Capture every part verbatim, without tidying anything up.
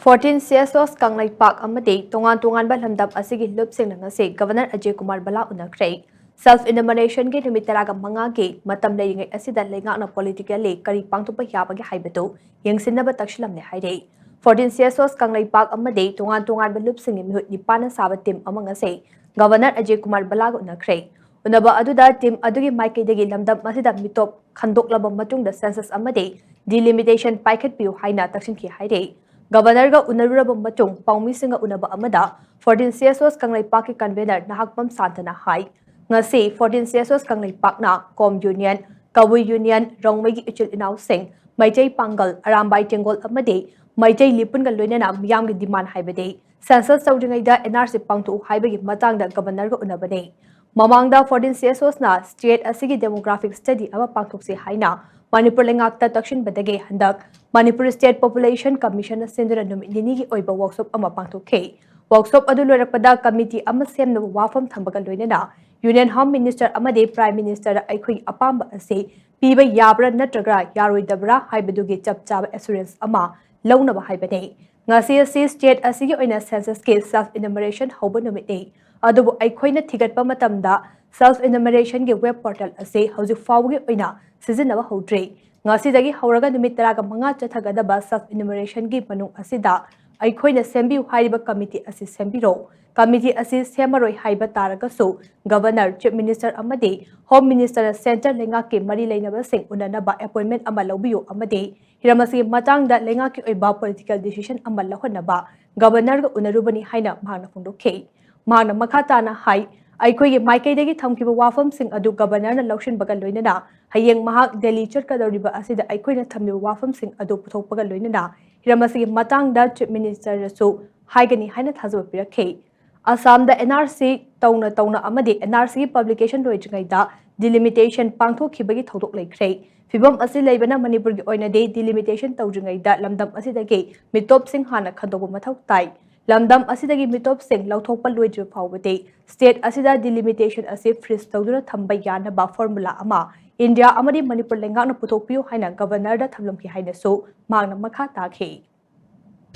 Fourteen C S ꯑꯣꯁ ꯀꯪꯂꯩꯄꯥꯛ ꯑꯃꯗꯤ ꯇꯣꯉꯥꯟ ꯇꯣꯉꯥꯟꯕ ꯂꯝꯗꯝ ꯑꯁꯤꯒꯤ ꯂꯨꯞꯁꯤꯡꯅ ꯉꯁꯤ ꯒꯕꯔꯅꯔ ꯑꯖꯌ ꯀꯨꯃꯥꯔ ꯕꯂꯥ ꯎꯅꯈ꯭ꯔꯦ꯫ ꯁꯦꯜꯐ ꯏꯅꯣꯃꯤꯅꯦꯁꯟꯒꯤ ꯅꯨꯃꯤꯠ ꯇꯔꯥꯒ ꯃꯉꯥꯒꯤ ꯃꯇꯝ ꯂꯩꯔꯤꯉꯩ ꯑꯁꯤꯗ ꯂꯩꯉꯥꯛꯅ ꯄꯣꯂꯤꯇꯤꯀꯦꯜꯂꯤ ꯀꯔꯤ ꯄꯥꯡꯊꯣꯛꯄ ꯌꯥꯕꯒꯦ ꯍꯥꯏꯕꯗꯨ ꯌꯦꯡꯁꯤꯟꯅꯕ ꯇꯛꯁꯤꯜꯂꯝꯂꯦ ꯍꯥꯏꯔꯦ꯫ ꯐꯣꯔꯇꯤꯟ ꯁꯤ ꯑꯦꯁ ꯑꯣꯁ ꯀꯪꯂꯩꯄꯥꯛ ꯑꯃꯗꯤ ꯇꯣꯉꯥꯟ ꯇꯣꯉꯥꯟꯕ ꯂꯨꯞꯁꯤꯡꯒꯤ ꯃꯤꯍꯨꯠ ꯅꯤꯄꯥꯟꯅ ꯁꯥꯕ ꯇꯤꯝ ꯑꯃ ꯉꯁꯤ ꯒꯕꯔꯅꯔ ꯑꯖꯌ ꯀꯨꯃꯥꯔ ꯕꯂꯥꯒ ꯎꯅꯈ꯭ꯔꯦ꯫ ꯎꯅꯕ ꯑꯗꯨꯗ ꯇꯤꯝ ꯑꯗꯨꯒꯤ ꯃꯥꯏꯀꯩꯗꯒꯤ ꯂꯝꯗꯝ ꯑꯁꯤꯗ ꯃꯤꯇꯣꯞ ꯈꯟꯗꯣꯛꯂꯕ ꯃꯇꯨꯡꯗ ꯁꯦꯟꯁꯁ ꯑꯃꯗꯤ ꯗꯤꯂꯤꯃꯤꯇꯦꯁꯟ ꯄꯥꯏꯈꯠꯄꯤꯌꯨ ꯍꯥꯏꯅ ꯇꯛꯁꯤꯟꯈꯤ ꯍꯥꯏꯔꯦ꯫ ꯒꯕꯔꯅꯔꯒ ꯎꯅꯔꯨꯔꯕ ꯃꯇꯨꯡ ꯄꯥꯎꯃꯤꯁꯤꯡꯒ ꯎꯅꯕ ꯑꯃꯗ ꯐꯣꯔꯇꯤꯟ ꯁꯤ ꯑꯦꯁ ꯑꯣꯁ ꯀꯪꯂꯩꯄꯥꯛꯀꯤ ꯀꯟꯚꯦꯅꯔ ꯅꯍꯥꯛꯄꯝ ꯁꯥꯟꯇꯅ ꯍꯥꯏ, ꯉꯁꯤ ꯐꯣꯔꯇꯤꯟ ꯁꯤ ꯑꯦꯁ ꯑꯣꯁ ꯀꯪꯂꯩꯄꯥꯛꯅ ꯀꯣꯝ ꯌꯨꯅꯤꯌꯟ, ꯀꯕꯨꯏ ꯌꯨꯅꯤꯌꯟ, ꯔꯣꯡꯃꯩꯒꯤ ꯏꯆꯤꯜ ꯏꯅꯥꯎꯁꯤꯡ, ꯃꯩꯇꯩ ꯄꯥꯡꯒꯜ, ꯑꯔꯥꯝꯕꯥꯏ ꯇꯦꯡꯒꯣꯜ ꯑꯃꯗꯤ ꯃꯩꯇꯩ ꯂꯤꯄꯨꯟꯒ ꯂꯣꯏꯅꯅ ꯃꯤꯌꯥꯝꯒꯤ ꯗꯤꯃꯥꯟ ꯍꯥꯏꯕꯗꯤ ꯁꯦꯟꯁꯁ ꯇꯧꯗ꯭ꯔꯤꯉꯩꯗ ꯑꯦꯟ ꯑꯥꯔ ꯁꯤ ꯄꯥꯡꯊꯣꯛꯎ ꯍꯥꯏꯕꯒꯤ ꯃꯇꯥꯡꯗ ꯒꯕꯔꯅꯔꯒ ꯎꯅꯕꯅꯤ꯫ ꯃꯃꯥꯡꯗ ꯐꯣꯔꯇꯤꯟ ꯁꯤ ꯑꯦꯁ ꯑꯣꯁꯅ ꯁ꯭ꯇꯦꯠ ꯑꯁꯤꯒꯤ ꯗꯦꯃꯣꯒ꯭ꯔꯥꯐꯤꯛ ꯁ꯭ꯇꯗꯤ ꯑꯃ ꯄꯥꯡꯊꯣꯛꯁꯤ ꯍꯥꯏꯅ ꯃꯅꯤꯄꯨꯔ ꯂꯩꯉꯥꯛꯇ ꯇꯛꯁꯤꯟꯕꯗꯒꯤ ꯍꯟꯗꯛ ꯃꯅꯤꯄꯨꯔ ꯁ꯭ꯇꯦꯠ ꯄꯣꯄꯨꯂꯦꯁꯟ ꯀꯃꯤꯁꯟꯅ ꯁꯤꯟꯗꯨꯅ ꯅꯨꯃꯤꯠ ꯅꯤꯅꯤꯒꯤ ꯑꯣꯏꯕ ꯋꯥꯔꯛꯁꯣꯞ ꯑꯃ ꯄꯥꯡꯊꯣꯛꯈꯤ꯫ ꯋꯥꯔꯛꯁꯣꯞ ꯑꯗꯨ ꯂꯣꯏꯔꯛꯄꯗ ꯀꯃꯤꯇꯤ ꯑꯃ ꯁꯦꯝꯅꯕ ꯋꯥꯐꯝ ꯊꯝꯕꯒ ꯂꯣꯏꯅꯅ ꯌꯨꯅꯤꯌꯟ ꯍꯣꯝ ꯃꯤꯅꯤꯁꯇꯔ ꯑꯃꯗꯤ ꯄ꯭ꯔꯥꯏꯝ ꯃꯤꯅꯤꯁꯇꯔꯗ ꯑꯩꯈꯣꯏꯒꯤ ꯑꯄꯥꯝꯕ ꯑꯁꯤ ꯄꯤꯕ ꯌꯥꯕ꯭ꯔꯥ ꯅꯠꯇ꯭ꯔꯒ ꯌꯥꯔꯣꯏꯗꯕ꯭ꯔꯥ ꯍꯥꯏꯕꯗꯨꯒꯤ ꯆꯞ ꯆꯥꯕ ꯑꯦꯁꯨꯔꯦꯟꯁ ꯑꯃ ꯂꯧꯅꯕ ꯍꯥꯏꯕꯅꯤ꯫ ꯉꯁꯤ ꯑꯁꯤ ꯁ꯭ꯇꯦꯠ ꯑꯁꯤꯒꯤ ꯑꯣꯏꯅ ꯁꯦꯟꯁꯁꯀꯤ ꯁꯦꯜꯐ ꯏꯅꯨꯃꯔꯦꯁꯟ ꯍꯧꯕ ꯅꯨꯃꯤꯠꯅꯤ꯫ ꯑꯗꯨꯕꯨ ꯑꯩꯈꯣꯏꯅ ꯊꯤꯒꯠꯄ ꯃꯇꯝꯗ ꯁꯦꯜꯐ ꯏꯅꯨꯃꯔꯦꯁꯟꯒꯤ ꯋꯦꯕ ꯄꯣꯔꯇꯦꯜ ꯑꯁꯤ ꯍꯧꯖꯤꯛ ꯐꯥꯎꯕꯒꯤ ꯑꯣꯏꯅ ꯁꯤꯖꯤꯟꯅꯕ ꯍꯧꯗ꯭ꯔꯤ꯫ ꯉꯁꯤꯗꯒꯤ ꯍꯧꯔꯒ ꯅꯨꯃꯤꯠ ꯇꯔꯥꯒ ꯃꯉꯥ ꯆꯠꯊꯒꯗꯕ ꯁꯦꯜꯐ ꯏꯅꯨꯃꯔꯦꯁꯟꯒꯤ ꯃꯅꯨꯡ ꯑꯁꯤꯗ ꯑꯩꯈꯣꯏꯅ ꯁꯦꯝꯕꯤꯌꯨ ꯍꯥꯏꯔꯤꯕ ꯀꯃꯤꯇꯤ ꯑꯁꯤ ꯁꯦꯝꯕꯤꯔꯣ꯫ ꯀꯃꯤꯇꯤ ꯑꯁꯤ ꯁꯦꯝꯃꯔꯣꯏ ꯍꯥꯏꯕ ꯇꯥꯔꯒꯁꯨ ꯒꯕꯔꯅꯔ, ꯆꯤꯐ ꯃꯤꯅꯤꯁꯇꯔ ꯑꯃꯗꯤ ꯍꯣꯝ ꯃꯤꯅꯤꯁꯇꯔꯅ ꯁꯦꯟꯇꯔ ꯂꯩꯉꯥꯛꯀꯤ ꯃꯔꯤ ꯂꯩꯅꯕꯁꯤꯡ ꯎꯅꯅꯕ ꯑꯦꯄꯣꯏꯟꯃꯦꯟ ꯑꯃ ꯂꯧꯕꯤꯌꯨ ꯑꯃꯗꯤ ꯍꯤꯔꯝ ꯑꯁꯤꯒꯤ ꯃꯇꯥꯡꯗ ꯂꯩꯉꯥꯛꯀꯤ ꯑꯣꯏꯕ ꯄꯣꯂꯤꯇꯤꯀꯦꯜ ꯗꯤꯁꯤꯖꯟ ꯑꯃ ꯂꯧꯍꯟꯅꯕ ꯒꯕꯔꯅꯔꯒ ꯎꯅꯔꯨꯕꯅꯤ ꯍꯥꯏꯅ ꯃꯍꯥꯛꯅ ꯐꯣꯡꯗꯣꯛꯈꯤ꯫ ꯃꯍꯥꯛꯅ ꯃꯈꯥ ꯇꯥꯅ ꯍꯥꯏ, ꯑꯩꯈꯣꯏꯒꯤ ꯃꯥꯏꯀꯩꯗꯒꯤ ꯊꯝꯈꯤꯕ ꯋꯥꯐꯝꯁꯤꯡ ꯑꯗꯨ ꯒꯕꯔꯅꯔꯅ ꯂꯧꯁꯤꯟꯕꯒ ꯂꯣꯏꯅꯅ ꯍꯌꯦꯡ ꯃꯍꯥꯛ ꯗꯦꯜꯂꯤ ꯆꯠꯀꯗꯧꯔꯤꯕ ꯑꯁꯤꯗ ꯑꯩꯈꯣꯏꯅ ꯊꯝꯂꯤꯕ ꯋꯥꯐꯝꯁꯤꯡ ꯑꯗꯨ ꯄꯨꯊꯣꯛꯄꯒ ꯂꯣꯏꯅꯅ ꯍꯤꯔꯝ ꯑꯁꯤꯒꯤ ꯃꯇꯥꯡꯗ ꯆꯤꯐ ꯃꯤꯅꯤꯁꯇꯔꯗꯁꯨ ꯍꯥꯏꯒꯅꯤ ꯍꯥꯏꯅ ꯊꯥꯖꯕ ꯄꯤꯔꯛꯈꯤ꯫ ꯑꯁꯥꯝꯗ ꯑꯦꯟ ꯑꯥꯔ ꯁꯤ ꯇꯧꯅ ꯇꯧꯅ ꯑꯃꯗꯤ ꯑꯦꯟ ꯑꯥꯔ ꯁꯤꯒꯤ ꯄꯕ꯭ꯂꯤꯀꯦꯁꯟ ꯂꯣꯏꯗ꯭ꯔꯤꯉꯩꯗ ꯗꯤꯂꯤꯃꯤꯇꯦꯁꯟ ꯄꯥꯡꯊꯣꯛꯈꯤꯕꯒꯤ ꯊꯧꯗꯣꯛ ꯂꯩꯈ꯭ꯔꯦ꯫ ꯐꯤꯚꯝ ꯑꯁꯤ ꯂꯩꯕꯅ ꯃꯅꯤꯄꯨꯔꯒꯤ ꯑꯣꯏꯅꯗꯤ ꯗꯤꯂꯤꯃꯤꯇꯦꯁꯟ ꯇꯧꯗ꯭ꯔꯤꯉꯩꯗ ꯂꯝꯗꯝ ꯑꯁꯤꯗꯒꯤ ꯃꯤꯇꯣꯞꯁꯤꯡ ꯍꯥꯟꯅ ꯈꯟꯗꯣꯛꯄ ꯃꯊꯧ ꯇꯥꯏ꯫ ꯂꯝꯗꯝ ꯑꯁꯤꯗꯒꯤ ꯃꯤꯇꯣꯞꯁꯤꯡ ꯂꯧꯊꯣꯛꯄ ꯂꯣꯏꯗ꯭ꯔꯤꯕ ꯐꯥꯎꯕꯗꯤ ꯁ꯭ꯇꯦꯠ ꯑꯁꯤꯗ ꯗꯤꯂꯤꯃꯤꯇꯦꯁꯟ ꯑꯁꯤ ꯐ꯭ꯔꯤꯖ ꯇꯧꯗꯨꯅ ꯊꯝꯕ ꯌꯥꯅꯕ ꯐꯣꯔꯃꯨꯂꯥ ꯑꯃ ꯏꯟꯗꯤꯌꯥ ꯑꯃꯗꯤ ꯃꯅꯤꯄꯨꯔ ꯂꯩꯉꯥꯛꯅ ꯄꯨꯊꯣꯛꯄꯤꯌꯨ ꯍꯥꯏꯅ ꯒꯕꯔꯅꯔꯗ ꯊꯝꯂꯝꯈꯤ ꯍꯥꯏꯅꯁꯨ ꯃꯍꯥꯛꯅ ꯃꯈꯥ ꯇꯥꯈꯤ꯫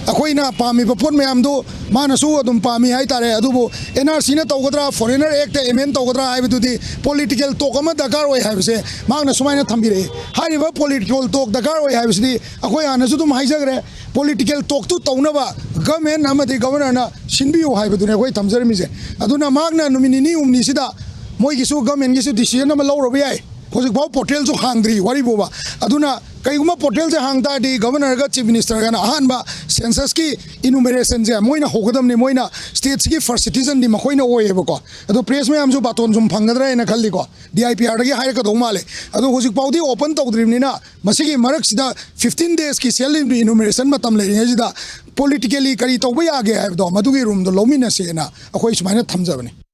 ꯑꯩꯈꯣꯏꯅ ꯄꯥꯝꯃꯤꯕ ꯄꯣꯠ ꯃꯌꯥꯝꯗꯨ ꯃꯥꯅꯁꯨ ꯑꯗꯨꯝ ꯄꯥꯝꯃꯤ ꯍꯥꯏꯇꯥꯔꯦ꯫ ꯑꯗꯨꯕꯨ N R C ꯅ ꯇꯧꯒꯗ꯭ꯔꯥ, Foreigner Act amend ꯇꯧꯒꯗ꯭ꯔꯥ ꯍꯥꯏꯕꯗꯨꯗꯤ political talk ꯑꯃ ꯗꯔꯀꯥꯔ ꯑꯣꯏ ꯍꯥꯏꯕꯁꯦ ꯃꯍꯥꯛꯅ ꯁꯨꯃꯥꯏꯅ ꯊꯝꯕꯤꯔꯛꯏ꯫ ꯍꯥꯏꯔꯤꯕ political talk ꯗꯔꯀꯥꯔ ꯑꯣꯏ ꯍꯥꯏꯕꯁꯤꯗꯤ ꯑꯩꯈꯣꯏ ꯍꯥꯟꯅꯁꯨ ꯑꯗꯨꯝ ꯍꯥꯏꯖꯈ꯭ꯔꯦ, political talk ꯇꯨ ꯇꯧꯅꯕ government ꯑꯃꯗꯤ governorꯅ ꯁꯤꯟꯕꯤꯌꯨ ꯍꯥꯏꯕꯗꯨꯅꯤ ꯑꯩꯈꯣꯏ ꯊꯝꯖꯔꯝꯃꯤꯁꯦ꯫ ꯑꯗꯨꯅ ꯃꯍꯥꯛꯅ ꯅꯨꯃꯤꯠ ꯅꯤꯅꯤ ꯍꯨꯝꯅꯤꯁꯤꯗ ꯃꯣꯏꯒꯤꯁꯨ governmentꯒꯤꯁꯨ decision ꯑꯃ ꯂꯧꯔꯕ ꯌꯥꯏ꯫ ꯍꯧꯖꯤꯛꯐꯥꯎ portalꯁꯨ ꯍꯥꯡꯗ꯭ꯔꯤ ꯋꯥꯔꯤꯕꯨꯕ꯫ ꯑꯗꯨꯅ ꯀꯩꯒꯨꯝꯕ portalꯁꯦ ꯍꯥꯡ ꯇꯥꯔꯗꯤ governorꯒ chief ministerꯒꯅ ꯑꯍꯥꯟꯕ censusꯀꯤ enumerationꯁꯦ ꯃꯣꯏꯅ ꯍꯧꯒꯗꯕꯅꯤ꯫ ꯃꯣꯏꯅ stateꯁꯤꯒꯤ first citizenꯗꯤ ꯃꯈꯣꯏꯅ ꯑꯣꯏꯌꯦꯕꯀꯣ꯫ ꯑꯗꯣ press ꯃꯌꯥꯝꯁꯨ ꯕꯥꯇꯣꯟ ꯁꯨꯝ ꯐꯪꯒꯗ꯭ꯔꯥ ꯍꯥꯏꯅ ꯈꯜꯂꯤꯀꯣ꯫ DIPRꯗꯒꯤ ꯍꯥꯏꯔꯛꯀꯗꯧ ꯃꯥꯜꯂꯦ꯫ ꯑꯗꯣ ꯍꯧꯖꯤꯛꯐꯥꯎꯗꯤ open ꯇꯧꯗ꯭ꯔꯤꯕꯅꯤꯅ ꯃꯁꯤꯒꯤ ꯃꯔꯛꯁꯤꯗ fifteen daysꯀꯤ self enumeration ꯃꯇꯝ ꯂꯩꯔꯤꯉꯩꯁꯤꯗ politically ꯀꯔꯤ ꯇꯧꯕ ꯌꯥꯒꯦ ꯍꯥꯏꯕꯗꯣ ꯃꯗꯨꯒꯤ roomꯗꯣ ꯂꯧꯃꯤꯟꯅꯁꯦꯅ ꯑꯩꯈꯣꯏ ꯁꯨꯃꯥꯏꯅ ꯊꯝꯖꯕꯅꯤ꯫